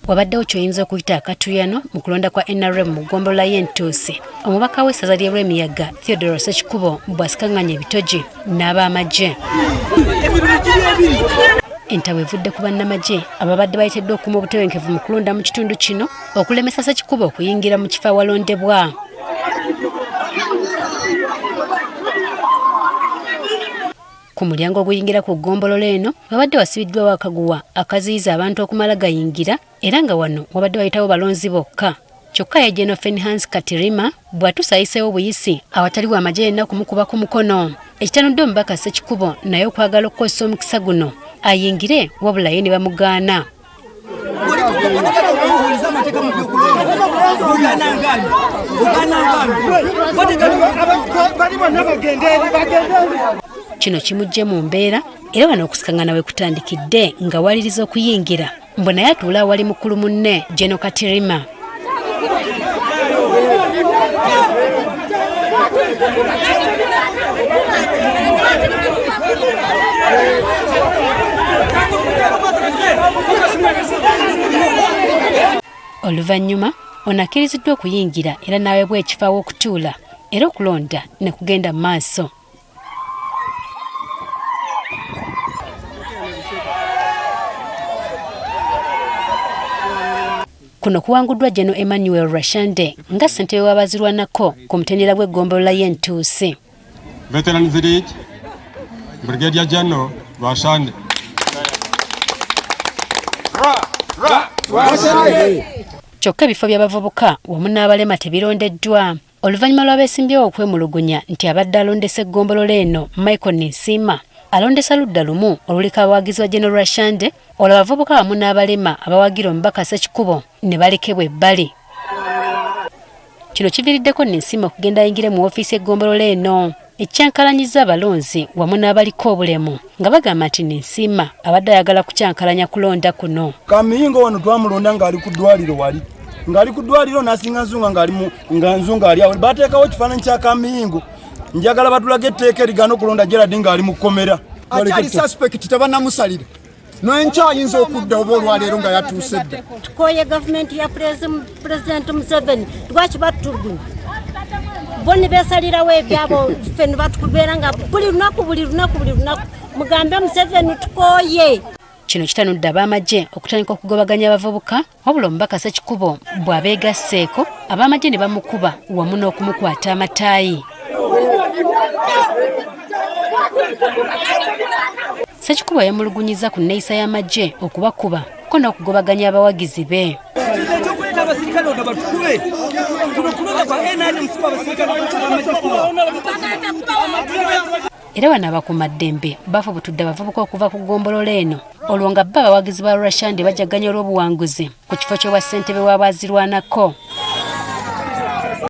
Wabaddewo ky'oyinza okuyita akatuyano mu kulonda kwa NRM mu ggombolola y'Entuusi. Omubaka w'essaza ly'e Lwemiyaga Theodore Ssekikubo bw'asikanganya ebitogi n'ab'amagye. Entabo evudde ku bannamagye ababadde bayiteddwa okukuuma obutebenkevu mu kulonda mu kitundu kino okulemesa Ssekikubo okuyingira mu kifo awalondebwa. Ku mulyango oguyingira ku ggombolola eno wabadde wasibiddwawo akaguwa akaziyiza abantu okumala gayingira era nga wano wabadde wayitawo balonzi bokka. Kyokka ye General Fenhans Katirima bw'atuuse ayiseewo buyisi awatali wa magye yenna kumukuba ku mukono. Ekitanudde omubaka Ssekikubo naye okwagala okukozesa omukisa guno ayingire wabula ye ne bamugaana. Kino kimuggye mu mbeera era wano okusikangana we kutandikidde nga waliriza okuyingira mbu naye atuule awali mukulu munne Geno Katirima. Oluvannyuma ono akkiriziddwa okuyingira era n'aweebwa ekifo aw'okutuula era okulonda ne kugenda mu maaso. Kuno kuwanguddwa General Emmanuel Rwashande nga ssentebe w'abazirwanako ku mutendera gw'eggombolola y'Entuusi. Veteran Village, Brigadier General Rwashande. Kyokka ebifo by'abavubuka wamu n'abalema tebirondeddwa oluvannyuma lw'abeesimbyewo okwemulugunya nti abadde alondesa eggombolola eno Michael Ninsiima alondesa ludda lumu oluliko abawagizi ba General Rwashande olwo abavubuka wamu n'abalema abawagira omubaka Ssekikubo ne balekebwa ebbali. Kino kiviiriddeko Ninsiima okugenda ayingire mu woofiisi y'eggombolola eno ekyankalanyizza abalonzi wamu n'abaliko obulemu nga bagamba nti Ninsiima abadde ayagala kukyankalanya kulonda kuno. Kamiyingo wano twamulonda ng'ali ku ddwaliro wali ng'ali ku ddwaliro n'asinga Nzunga ng'ali mu nga Nzunga ali awo bateekawo ekifaananyi kya Kamiyingo. Njagala batulage etteeka erigaana okulonda Gerald ng'ali mu kkomera. Akyali suspect tebanamusalira n'enkya ayinza okudda oba olwaleero nga yatuuse dda. Tukooye gavumenti ya Pulezidenti Museveni, lwaki batutulugunya? Bo ne beesalirawo ebyabo, ffe ne batukubeera nga buli lunaku buli lunaku buli lunaku. Mugambe Museveni tukooye. Kino kitanudde ab'amagye okutandika okugobaganya abavubuka, wabula omubaka Ssekikubo bw'abeegasseeko ab'amagye ne bamukuba wamu n'okumukwata amataayi. Ssekikubo yemulugunyizza ku nneeyisa y'amagye okubakuba ko n'okugobaganya abawagizi be. Era wano abakuumaddembe bafubutudde abavubuka okuva ku ggombolola eno olwo nga bo abawagizi ba Rwashande bajaganya olw'obuwanguzi ku kifo ky'obwa ssentebe w'abaazirwanako.